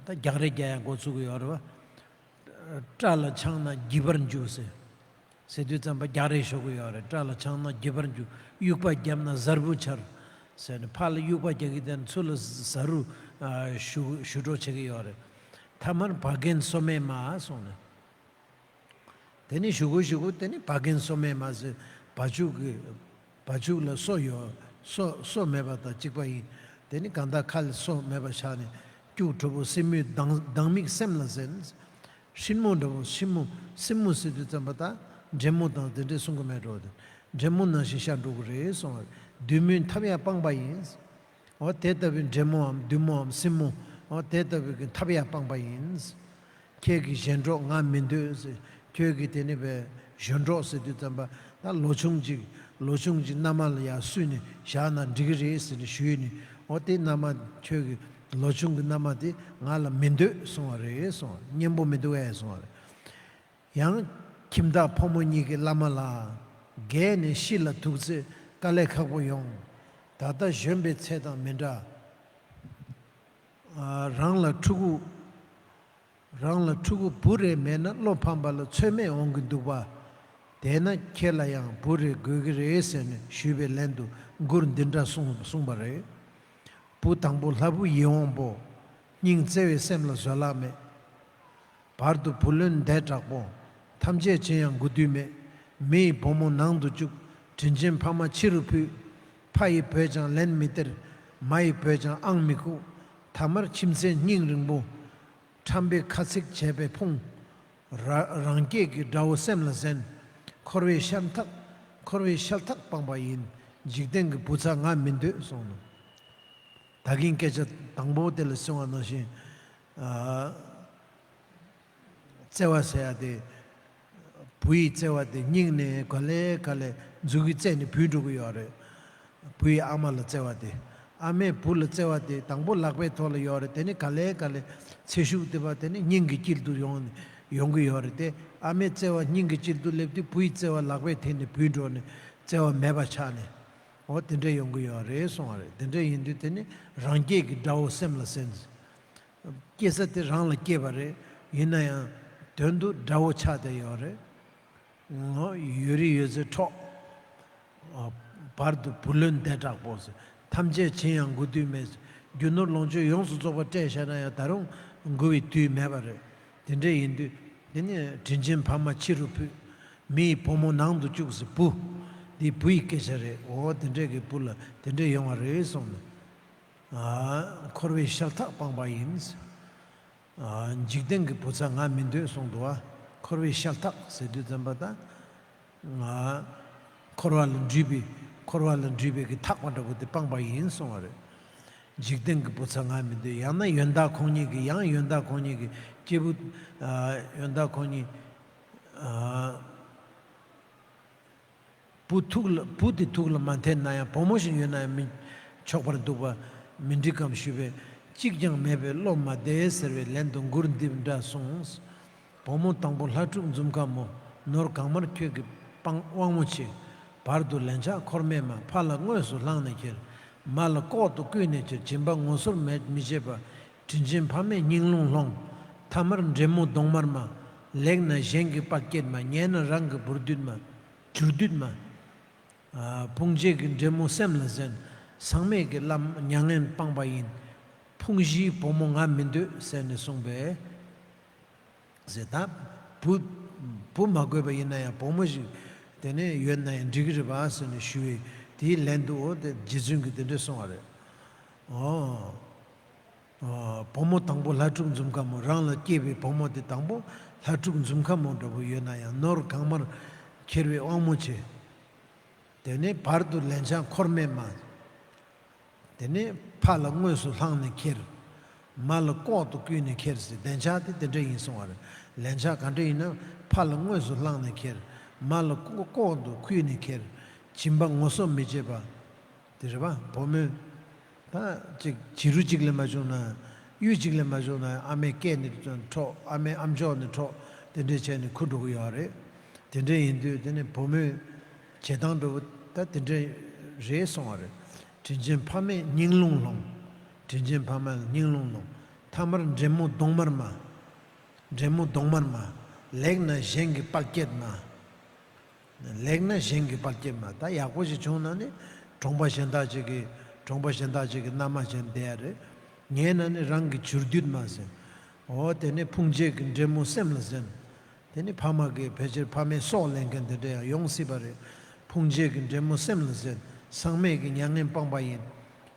ད་རྒྱག་རེས་རྒྱག་ཡ་འགོ་ཚུགས་ཀྱི་ཡོད་རེད་བ། སྐྲ་ལ་འཆང་ན་འགྱིད་པར་འགྱུར་ཟེར། ཟེར་དུས་ཙམ་པ་རྒྱག་རེས་ཤོར་གི་ཡོད་རེད། སྐྲ་ལ་འཆང་ན་འགྱིད་པར་འགྱུར། དབྱུག་པ་བརྒྱབ་ན་གཟར་བུ་འཕྱར། ཟེར་ནས་ཕར་ལ་དབྱུག་པ་རྒྱག་གི་དེ་ནི་ཚུར་ལ་གཟར་བུ་ཞུ་ཞུ་འགྲོ་བྱེད་ཀྱི་ཡོད་རེད། ཐ་མར་བ་རྒན་སོ་མའི་མ་སོང་ནས། དེ་ནི་ཞུ་གུ་ཞུ་གུ་དེ་ནི་བ་རྒན་སོ་མའི་མ་ཟེར། བ་ཕྱུགས་ཀྱི་བ་ཕྱུགས་ལ་སོ་ཡོད། སོ་སོ་མེད་པ་དང་གཅིག་པ་ཡིན། དེ་ནི་གང་ལྟར་ཁ་ལ་སོ་མེད་པ་ཆགས་ནས། སྐྱུག་བྲོ་བོ་སྲིན་མོའི་སྡང་སྡང་མིག་སེམས་ལ་གཟན། སྲིན་མོ་འདྲ་བོ་སྲིན་མོ་སྲིན་མོ་ཟེར་དུས་ཙམ་པ་ད་འདྲེ་མོ་དང་དེ་འདྲས་གསུང་གི་མེད་འགྲོ། དེ་འདྲེ་མོ་ནང་བཞིན་ཤར་འགྲོ་གི་རེད་གསུང་བ་རེད། བདུད་མོའི་འཐབ་ཡ་སྤངས་པ་ཡིན། འོ་དེ་ལྟ་བུའི་འདྲེ་མོའམ་བདུད་མོའམ་སྲིན་མོ། འོ་དེ་ལྟ་བུའི་གི་འཐབ་ཡ་སྤངས་པ་ཡིན། ཁྱེད་ཀྱི་གཞན་གྲོགས་ང་མི་འདོད་ཟེར། ཁྱོད་ཀྱི་དེ་ནི་བའི་གཞོན་གྲོགས་ཟེར་དུས་ཙམ་པ་ད་ལོ་ཆུང་ཅིག་ལོ་ཆུང་ཅིག་མནའ་མ་ལ་ཡར་བསུས་ནས་བཞག་ན་འགྲིག་གི་རེད་ཟེར་ནས་ཞུས་ནས། འོ་དེ་མནའ་མ་ཁྱོད་ཀྱི་ལོ་ཆུང་གི་མནའ་མ་དེ་ང་ལ་མི་འདོད་གསུང་བ་རེད་གསུང་བ་རེད། སྙན་པོ་མི་འདུག་ཨེ་གསུང་བ་རེད། ཡང་ཁྱིམ་བདག་ཕོ་མོ་གཉིས་ཀྱི་བླ་མ་ལ། རྒས་ནས་ཤི་ལ་ཐུག་ཚེ་དཀའ་ལས་ཁག་པོ་ཡོང་། ད་ལྟ་གཞོན་པའི་ཚད་དང་མི་འདྲ། ཨ། རང་ལ་ཕྲུ་གུ། རང་ལ་ཕྲུ་གུ་བུ་རེ་མེད་ན་བློ་ཕམ་པ་ལ་ཚོད་མེད་འོང་གི་འདུག་པ། དེས་ན་ཁྱེད་ལ་ཡང་བུ་རེ་དགོས་ཀྱི་རེད་ཟེར་ནས་ཞུས་པའི་ལན་དུ་མགུར་འདི་འདྲ་གསུངས་གསུངས་པ་རེད། བུ་དང་པོ་ལྷ་བུ་ཡིད་འོང་པོ། སྙིང་བརྩེ་བའི་སེམས་ལ་བཟོད་གླགས་མེད། བར་དུ་བུ་ལོན་འདས་དྲག་པོ། ཐམས་ཅད་བྱིན་ཡང་མགུ་མདུད་མེད། མི་ཡི་བུ་མོ་ནང་དུ་བཅུག་དྲིན་ཆེན་ཕ་མ་ཕྱི་རུ་ཕུད། ཕ་ཡི་བོས་ཀྱང་ལན་མི་སྟེར། མ་ཡི་བོས་ཀྱང་ཨང་མི་ཁུག་ཐ་མར་ཁྱིམ་མཚེས་སྙིང་རིང་པོ། ཁྲམ་པའི་ཁ་ཚིག་བྱས་པའི་ཕུང་། ར་རང་སྐྱེས་ཀྱི་དགྲ་བོ་སེམས་ལ་གཟན། འཁོར་བའི་ཤ་ཐག་འཁོར་བའི་ཤ་ཐག་སྤངས་པ་ཡིན། འཇིག་རྟེན་གྱི་བུ་ཚ་ང་མི་འདོད་གསུངས་ནོ། ད་གིན་སྐད་ཆ་དང་པོ་དེ་ལ་གསུངས་པ་ནང་བཞིན། ཨ། བརྩེ་བ་ཟེར་ཡ་དེ། བུ་ཡི་བརྩེ་བ་དེ་སྙིང་ནས་ག་ལེ་ག་ལེ་མཛུ་གུ་རྩེ་ནས་བུད་འགྲོ་གི་ཡོད་རེད། བུ་ཡི་ཨ་མ་ལ་བརྩེ་བ་དེ། ཨ་མས་བུ་ལ་བརྩེ་བ་དེ་དང་པོ་ལག་པའི་ཐོག་ལ་ཡོད་རེད། དེ་ནི་ག་ལེ་ག་ལེ་ཚེ་ཤུགས་དེ་བ་དེ་ནི་སྙིང་གི་དཀྱིལ་དུ་ཡོང་ཡོང་གི་ཡོད་རེད་དེ། ཨ་མའི་བརྩེ་བ་སྙིང་གི་དཀྱིལ་དུ་སླེབས་དུས་བུ་ཡི་བརྩེ་བ་ལག་པའི་ཐད་ནས་བུད་འགྲོ་ནས་བརྩེ་བ་མེད་པ་ཆགས་ནས། འོ་དེ་འདྲ་ཡོང་གི་ཡོད་རེད་གསུངས་པ་རེད། དེ་འདྲ་ཡིན་དུས་དེ་ནི་རང་སྐྱེས་ཀྱི་དགྲ་བོ་སེམས་ལ་གཟན། སྐྱེ་ས་དེ་རང་ལ་སྐྱེས་པ་རེད། ཡིན་ན་ཡང་དོན་དུ་དགྲ་བོ་ཆགས་བསྡད་ཡོད་རེད། ངོ་ཡོད་རིགས་ཡོད་ཚད་འཕྲོག་བར་དུ་བུ་ལོན་འདས་དྲག་པོ་ཟེར། ཐམས་ཅད་བྱིན་ཡང་མགུ་མདུད་མེད་ཟེར། རྒྱུ་ནོར་ལོངས་སྤྱོད་ཡོངས་སུ་རྫོགས་པ་སྤྲད་བཞག་ན་ཡང་ད་རུང་མགུ་བའི་མདུད་མེད་པ་རེད། དེ་འདྲ་ཡིན་དུས་དེ་ནི་དྲིན་ཆེན་ཕ་མ་ཕྱི་རུ་ཕུད། མི་ཡི་བུ་མོ་ནང་དུ་བཅུག་ཟེར། བུ། འདི་བུ་ཡི་སྐད་ཆ་རེད། འོ་དེ་འདྲས་ཀྱི་བུ་ལ་དེ་འདྲས་ཡོང་བ་རེད་གསུངས་ནས། ཨ། འཁོར་བའི་ཤ་ཐག་སྤངས་པ་ཡིན། ཨ། འཇིག་རྟེན་གྱི་བུ་ཚ་ང་མི་འདོད་གསུངས་འདུག་ཨ། འཁོར་བའི་ཤ་ཐག་ཟེར་དུས་ཙམ་པ་ད། ང་། འཁོར་བ་ལ་འདྲིས་པའི་འཁོར་བ་ལ་འདྲིས་པའི་གི་ཐག་པ་འདྲ་པོ་དེ་སྤངས་པ་ཡིན་གསུངས་པ་རེད། འཇིག་རྟེན་གྱི་བུ་ཚ་ང་མི་འདོད། ཡང་ན་ཡོན་བདག་ཁོང་ཉིད་ཀྱི་ཡང་ཡོན་བདག་ཁོང་ཉིད་ཀྱི་སྐྱེས་བུ། ཨ། ཡོན་བདག་ཁོང་ཉིད། ཨ། བུ་ཐུགས་ལ་བུ་དེ་ཐུགས་ལ་མ་འཐད་ན་ཡང་བུ་མོ་ཞིག་ཡོད་ན་ཡང་མི་ཆོག་པར་འདུག་པ་མི་འགྲིག་གམ་ཞུས་པས། གཅིག་ཀྱང་མེད་པས་བློ་མ་བདེ་ཟེར་བའི་ལན་དུ་མགུར་འདི་འདྲ་གསུངས། བུ་མོ་དང་པོ་ལྷ་ཕྲུག་འཛུམ་དཀར་མོ། ནོར་གང་མར་ཁྱོད་ཀྱི་དབང་དབང་མོ་ཆེ། བར་དུ་ལན་ཆགས་འཁོར་མེད་མ། ཕ་ལ་དངོས་སུ་བླངས་ནས་ཁྱེར། མ་ལ་ལྐོག་ཏུ་བརྐུས་ནས་ཁྱེར། སྦྱིན་པ་ངོ་སོར་མེད་མི་བྱེད་པ། དྲིན་ཆེན་ཕ་མས་སྙིང་རླུང་སློང་། ཐ་མར་འདྲེ་མོ་གདོང་དམར་མ། ལེགས་ན་གཞན་གྱི་དཔལ་བསྐྱེད་མ། ཉེས་ན་རང་གི་བུར་སྡུད་མ། བྱུར་སྡུད་མ། ཕུང་བྱེད་ཀྱི་འདྲེ་མོ་སེམས་ལ་ཟན། ཚང་མས་ཀྱི་བླ་མ་མྱ་ངན་སྤངས་པ་ཡིན། ཕུང་བཞིའི་བུ་མོ་ང་མི་འདོད་ཟེར་ནས་གསུངས་པས། ཟེར་ད། བུ། བུ་མ་དགོས་པ་ཡིན་ན་ཡང་བུ་མོ་ཞིག་དེ་ནས་ཡོད་ན་ཡང་འགྲིག་གི་རེད་པ་ཟེར་ནས་ཞུ་བས། དེའི་ལན་དུ་འོ་དེ་རྗེ་བཙུན་གྱིས་དེ་འདྲས་གསུངས་པ་རེད། ཨོ། ཨོ། བུ་མོ་དང་པོ་ལྷ་ཕྲུག་འཛུམ་དཀར་མོ། རང་ལ་སྐྱེས་པའི་བུ་མོ་དེ་དང་པོ་ལྷ་ཕྲུག་འཛུམ་དཀར་མོ་འདྲ་པོ་ཡོད་ན་ཡང་ནོར་གང་མར་ཁྱེར་བའི་དབང་མོ་ཆེ། དེ་ནས་བར་དུ་ལན་ཆགས་འཁོར་མེད་མ། དེ་ནས་ཕ་ལ་དངོས་སུ་བླངས་ནས་ཁྱེར། མ་ལ་ལྐོག་ཏུ་བརྐུས་ནས་ཁྱེར་ཟེར། ལན་ཆགས་དེ་དེ་འདྲ་ཡིན་གསུང་བ་རེད། ལན་ཆགས་ག་འདྲ་ཡིན་ན་ཕ་ལ་དངོས་སུ་བླངས་ནས་ཁྱེར། མ་ལ་ལྐོག་ལྐོག་ཏུ་བརྐུས་ནས་ཁྱེར། སྦྱིན་པ་ངོ་སོ་མི་བྱེད་པ། དེ་རེད་པ། བུ་མོས་ད་ཅིག་བྱི་རུ་གཅིག་ལས་མ་བྱུང་ན། གཡུ་གཅིག་ལས་མ་བྱུང་ན་ཨ་མའི་སྐེ་ནས་འཕྲོག་ཨ་མའི་ཨམ་ཅོག་ནས་འཕྲོག་དེ་འདྲས་བྱས་ནས་ཁུར་འགྲོ་གི་ཡོད་རེད། དེ་འདྲས་ཡིན་དུས་དེ་ནས་བུ་མོས་བྱེད་སྟངས་འདྲ་པོ་ད་དེ་འདྲས་རེད་གསུང་བ་རེད། དྲིན་ཅན་ཕ་མས་སྙིང་རླུང་སློང་། དྲིན་ཅན་ཕ་མ་ལ་སྙིང་རླུང་སློང་། ཐ་མར་འདྲེ་མོ་གདོང་དམར་མ། འདྲེ་མོ་གདོང་དམར་མ། ལེགས་ན་གཞན་གྱི་དཔལ་བསྐྱེད་མ། ལེགས་ན་གཞན་གྱི་དཔལ་བསྐྱེད་མ། ད་ཡག་པོ་ཞིག་བྱུང་ན་ནི་གྲོང་པ་གཞན་དག་ཅིག་གི་གྲོང་པ་གཞན་དག་ཅིག་གི་མནའ་མ་བྱས་བསྡད་ཡ་རེད། ཉེས་ན་ནི་རང་གི་བྱུར་སྡུད་མ་ཟེར། འོ་དེ་ནས་ཕུང་བྱེད་ཀྱི་འདྲེ་མོ་སེམས་ལ་ཟན། དེ་ནི་ཕ་མ་གི་ཕལ་ཆེར་ཕ་མའི་སྲོག་ལེན་མཁན་དེ་འདྲ་ཡང་ཡོང་སྲིད་པ་རེད། ཕུང་བྱེད་ཀྱི་འདྲེ་མོ་སེམས་ལ་ཟན། ཚང་མས་ཀྱི་མྱ་ངན་སྤངས་པ་ཡིན།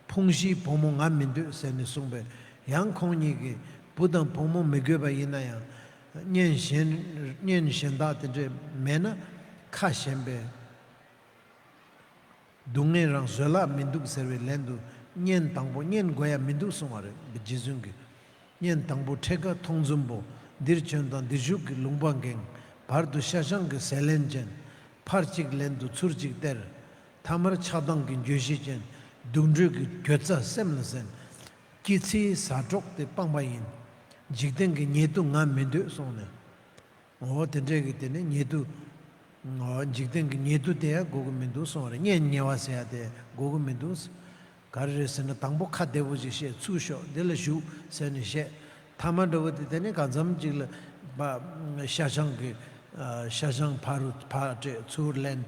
ཕུང་བཞིའི་བུ་མོ་ང་མི་འདོད་ཟེར་ནས་གསུངས་པས། ཡང་ཁོང་གཉིས་ཀྱིས་བུ་དང་བུ་མོ་མི་དགོས་པ་ཡིན་ན་ཡང་། གཉེན་གཞན་གཉེན་གཞན་དག་དེ་འདྲས་མེད་ན་ཁ་ཞན་པས། སྡུག་བསྔལ་རང་བཟོད་གླགས་མི་འདུག་ཟེར་བའི་ལན་དུ། གཉེན་དང་པོ་གཉེན་དགོས་ཡ་མི་འདུག་གསུང་བ་རེད་རྗེ་བཙུན་གྱིས། གཉེན་དང་པོ་འཕྲད་དཀའ་མཐོང་འཛུམ་པོ། འདིར་བྱོན་དང་འདིར་བཞུགས་ཀྱི་ལུང་པ་འགེངས། བར་དུ་ཤ་ཆང་གི་ཟས་ལེན་ཅན། ཕར་གཅིག་ལན་དུ་ཚུར་གཅིག་སྟེར། ཐ་མར་ཆགས་སྡང་གི་འགྱོད་གཞི་ཅན། དུག་སྦྲུལ་གྱི་གྱོད་རྩ་སེམས་ལ་ཟན། སྐྱེ་ཚེའི་ཟ་གྲོགས་དེ་སྤངས་པ་ཡིན། འཇིག་རྟེན་གྱི་ཉེ་དུ་ང་མི་འདོད་གསུངས་ནས། འོ་དེ་འདྲས་ཀྱི་དེ་ནི་ཉེ་དུ། འོ་འཇིག་རྟེན་གྱི་ཉེ་དུ་དེ་ཡང་དགོས་ཀྱི་མི་འདུག་གསུངས་རེད། གཉེན་ཉེ་བ་ཟེར་ཡ་དེ་དགོས་ཀྱི་མི་འདུག། ག་རེ་རེད་ཟེར་ན་དང་པོ་ཁ་བདེ་པོ་ཅིག་བཤད། ཚུར་ཤོག་འདི་ལ་བཞུགས་ཟེར་ནས་བཤད། ཐ་མ་འདྲ་བོ་དེ་དེ་ནི་གང་འཚམ་ཅིག་ལ་པ་ཤ་ཆང་གི། ཤ་ཆང་ཕར་རུ་ཕར་སྤྲད་ཚུར་ལེན།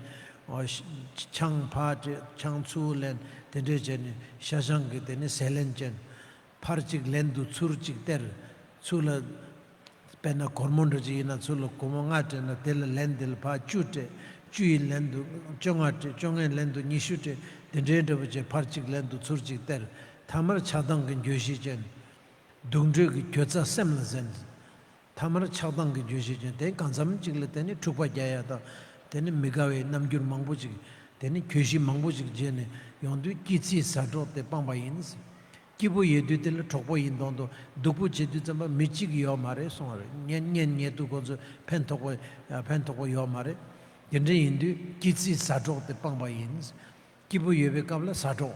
འོ་ཤ་ཆང་ཕར་སྤྲད་ཆང་ཚུར་ལེན། དེ་འདྲས་བྱས་ནས་ཤ་ཆང་གི་དེ་ནི་ཟས་ལེན་ཅན། ཕར་གཅིག་ལན་དུ་ཚུར་གཅིག་སྟེར། ཚུར་ལ། དཔེར་ན་སྒོར་མོ་འདྲ་ཅིག་ཡིན་ན་ཚུར་ལ་སྒོར་མོ་ལྔ་སྤྲད་ན་དེ་ལ་ལན་དེ་ལ་ཕར་བཅུ་སྤྲད། བཅུ་ཡི་ལན་དུ་བཅོ་ལྔ་སྤྲད། བཅོ་ལྔའི་ལན་དུ་ཉི་ཤུ་སྤྲད། དེ་འདྲའི་འདྲ་པོ་བྱས་ཕར་གཅིག་ལན་དུ་ཚུར་གཅིག་སྟེར། ཐ་མར་ཆགས་སྡང་གི་འགྱོད་གཞི་ཅན། དུག་སྦྲུལ་གྱི་གྱོད་རྩ་སེམས་ལ་ཟན། ཐ་མར་ཆགས་སྡང་གི་འགྱོད་གཞི་ཅན། དེ་གང་འཚམ་གཅིག་ལ་དེ་ནི་འཁྲུག་པ་རྒྱག་ཡ་དང་། དེ་ནི་མི་དགའ་བའི་རྣམ་འགྱུར་མང་པོ་ཅིག་དེ་ནི་གྱོད་གཞི་མང་པོ་ཅིག་བརྗོད་ནས་ཡོང་དུས། སྐྱེ་ཚེའི་ཟ་གྲོགས་དེ་སྤངས་པ་ཡིན། སྐྱིད་པོ་ཡོད་དུས་དེ་ལ་གྲོགས་པོ་ཡིན་མདོག་མདོག་སྡུག་པོ་བྱེད་དུས་ཙམ་པ་མི་གཅིག་ཡོད་མ་རེད་གསུང་བ་རེད། གཉེན་གཉེན་ཉེ་དུ་ཁོ་ཚོ་ཕན་ཐོགས་པ་ཕན་ཐོགས་པ་ཡོད་མ་རེད། དེ་འདྲ་ཡིན་དུས་སྐྱེ་ཚེའི་ཟ་གྲོགས་དེ་སྤངས་པ་ཡིན། སྐྱིད་པོ་ཡོད་པའི་སྐབས་ལ་ཟ་གྲོགས།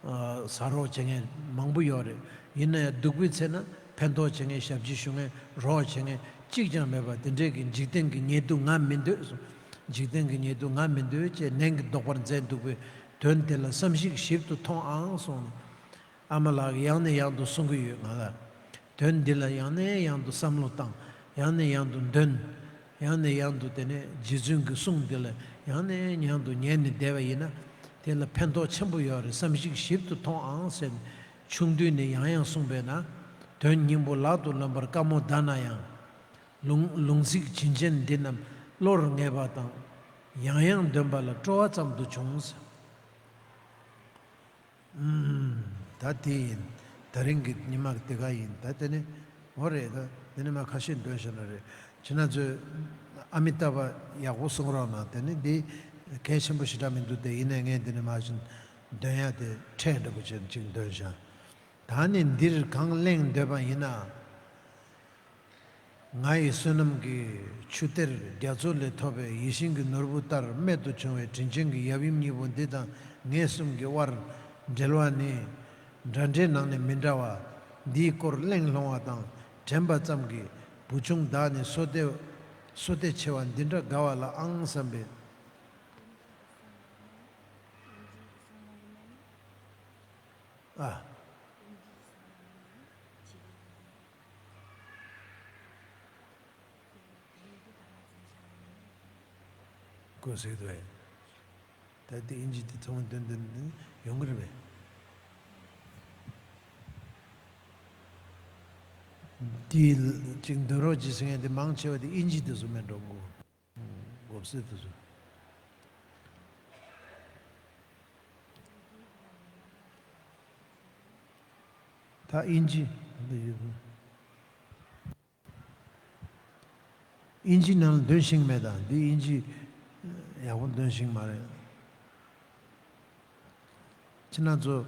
ཨ། ཟ་རོགས་བྱེད་མཁན་མང་པོ་ཡོད་རེད། ཡིན་ན་ཡང་སྡུག་པའི་ཚེ་ན་ཕན་ཐོགས་བྱེད་མཁན་ཞབས་ཕྱི་ཞུ་མཁན་རོགས་བྱེད་མཁན་གཅིག་ཀྱང་མེད་པ་དེ་འདྲས་ཀྱི་འཇིག་རྟེན་གྱི་ཉེ་དུ་ང་མི་འདོད་གསུངས། འཇིག་རྟེན་གྱི་ཉེ་དུ་ང་མི་འདོད་ཅེས་ནན་གྱིས་བཟློག་པར་མཛད་འདུག་པས། དོན་དེ་ལ་བསམ་གཞིག་ཞིབ་ཏུ་ཐོངས་ཨང་གསུངས་ནས། ཨ་མ་ལགས་ཡང་ནས་ཡང་དུ་གསུང་གི་ཡོད་ང་ལ། དོན་འདི་ལ་ཡང་ནས་ཡང་དུ་བསམ་བློ་བཏང་། ཡང་ནས་ཡང་དུ་འདོན། ཡང་ནས་ཡང་དུ་དེ་ནས་རྗེ་བཙུན་གྱི་གསུང་འདི་ལ་ཡང་ནས་ཡང་དུ་ཉན་ནས་བསྡད་པ་ཡིན་ན། དེ་ལ་ཕན་ཐོགས་ཆེན་པོ་ཡོད་རེད། བསམ་གཞིག་ཞིབ་ཏུ་ཐོངས་ཨང་ཟེར་ནས་ཆུང་དུས་ནས་ཡང་ཡང་གསུངས་པས་ན། དོན་སྙིང་པོ་ལག་ཏུ་ལོན་པར་དཀའ་མོ་གདའ་ན་ཡང་། ལུང་ལུང་ཚིག་བྱིན་ཅན་འདི་རྣམས་བློར་ངེས་པ་དང་། ཡང་ཡང་འདོན་པ་ལ་སྤྲོ་བ་ཙམ་དུ་བྱུང་ཟེར། ཨུམ། ད་དེ་ཡིན། ད་རིང་གི་ཉི་མ་དེ་ག་ཡིན། ད་དེ་ནི་འོ་རེད། ད་དེ་ནི་མ་ཁ་ཤས་འདོན་བཞག་ན་རེད། ཁྱེད་རང་ཚོས་ཨ་མི་ཏཱབ་ཡག་པོ་གསུང་རོགས་གནང་། དེ་ནི་འདི་གལ་ཆེན་པོ་ཞེ་དྲག་མི་འདུག་སྟེ། ཡིན་ནའི་ངས་འདི་ནི་མ་བྱིན་འདོན་ཡ་དེ་ཁྲལ་འདྲ་པོ་བྱས་ནས་ཅིག་འདོན་བཞག། ད་ནི་འདིར་གང་གླེང་འདོད་པ་ཡིན་ན། ང་ཡི་བསོད་ནམས་ཀྱི་ཆུ་གཏེར་རྒྱ་མཚོ་ལས་ཐོབ་པའི་ཡིད་བཞིན་གྱི་ནོར་བུ་ལྟར་རྨད་དུ་བྱུང་བའི་དྲིན་ཅན་གྱི་ཡབ་ཡུམ་གཉིས་པོ་འདི་དང་ངེད་གསུམ་གྱི་དབར་འབྲེལ་བ་ནི། འདྲ་འདྲའི་ནང་ནས་མི་འདྲ་བ། འདིའི་སྐོར་གླེང་སློང་བ་དང་དྲན་པ་ཙམ་གྱིས་བུ་ཆུང་བདག་ནི་བསོད་བདེ་བསོད་བདེ་ཆེ་བ་འདི་འདྲ་དགའ་བ་ལ་ཨང་བསམ་པས། ཨ། དགོས་ཟེར་གྱི་འདུག་བས། ད་དེ་ཨིན་ཇི་དེ་ཚང་མ་འདོན་འདོན་འདོན་ཡོང་གི་རེད་པས། དེ་ཅིག་འདོན་རོགས་གྱིས་ཟེར་མཁན་དེ་མང་ཆེ་བ་དེ་ཨིན་ཇི་དེ་ཚོ་མེད་འགྲོ་གོ། མགོ་སེར་དེ་ཚོ། ད་ཨིན་ཇི་འདི་ཡོད། ཨིན་ཇི་ནང་ལ་འདོན་ཤེས་མེད་དང་འདི་ཨིན་ཇི་ཡག་པོ་འདོན་ཤེས་མ་རེད། ཁྱེད་རང་ཚོ་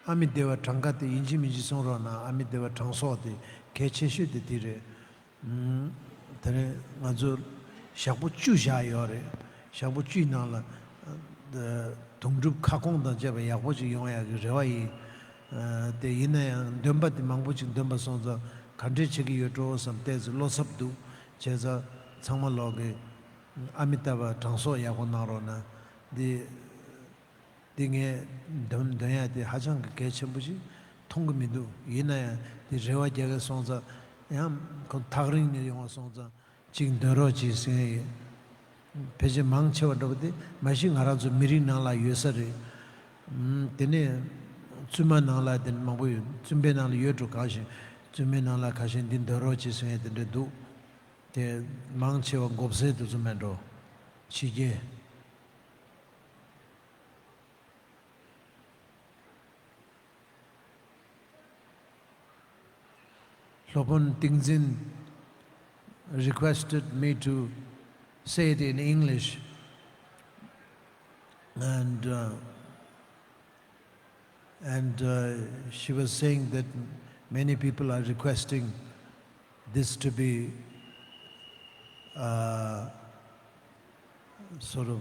ཨ་མི་དེ་བ་གྲངས་ཀ་དེ་ཡིན་གཅིག་མིན་གཅིག་གསུང་རོགས་གནང་། ཨ་མི་དེ་བ་གྲངས་གསོག་དེ་གལ་ཆེ་ཤོས་དེ་དེ་རེད། ཨུམ། དེ་རིང་ང་ཚོ་ཞག་པོ་བཅུ་བཞག་ཡོད་རེད། ཞག་པོ་བཅུའི་ནང་ལ་ཨ་དུང་སྒྲུབ་ཁ་སྐོང་དང་བཅས་པ་ཡག་པོ་ཅིག་ཡོང་ཡག་གི་རེ་བ་ཡིན། ཨ་དེ་ཡིན་ན་ཡང་འདོན་པ་དེ་མང་པོ་ཅིག་འདོན་པ་སོང་ཙང་ག་འདྲས་བྱེད་ཀྱི་ཡོད་འགྲོ་བསམ་ཏོག་ཙམ་བློ་འཚབ་འདུག་བྱས་ཙང་ཚང་མ་ལོག་གི་ཨ་མི་ཏཱ་བ་གྲངས་གསོག་ཡག་པོ་གནང་རོགས་གནང་། འདི། འདི་ངས་འདོན་འདོན་ཡ་དེ་ཧ་ཅང་གི་གལ་ཆེན་པོ་ཞིག་མཐོང་གི་མི་འདུག་ཡིན་ན་ཡང་དེ་རེ་བ་རྒྱག་གི་སོང་ཙང་ཡང་ཁོ་ཐག་རིང་ནས་ཡོང་བ་སོང་ཙང་གཅིག་འདོན་རོགས་གྱིས་ཟེར་ཡས་ཡིན། ཕལ་ཆེར་མང་ཆེ་བ་འདྲ་པོ་དེ་མ་གཞི་ང་རང་ཚོ་མི་རིགས་ནང་ལ་ཡོད་ས་རེད། ཨུམ། དེ་ནས་བཙུན་མ་ནང་ལ་དེ་མང་པོ་ཡོད། བཙུན་པའི་ནང་ལ་ཡོད་འགྲོ་གང་ཞིག་བཙུན་མའི་ནང་ལ་ཁ་ཤས་འདི་འདོན་རོགས་གྱིས་ཟེར་ཡས་དེ་འདྲ་འདུག་དེ་མང་ཆེ་བ་མགོ་སེར་དེ་ཚོ་མེད་འགྲོ། ཕྱི་རྒྱལ། སློབ་དཔོན་ཏིང་འཛིན requested me to say it in English, and uh, and uh, she was saying that many people are requesting this to be uh, sort of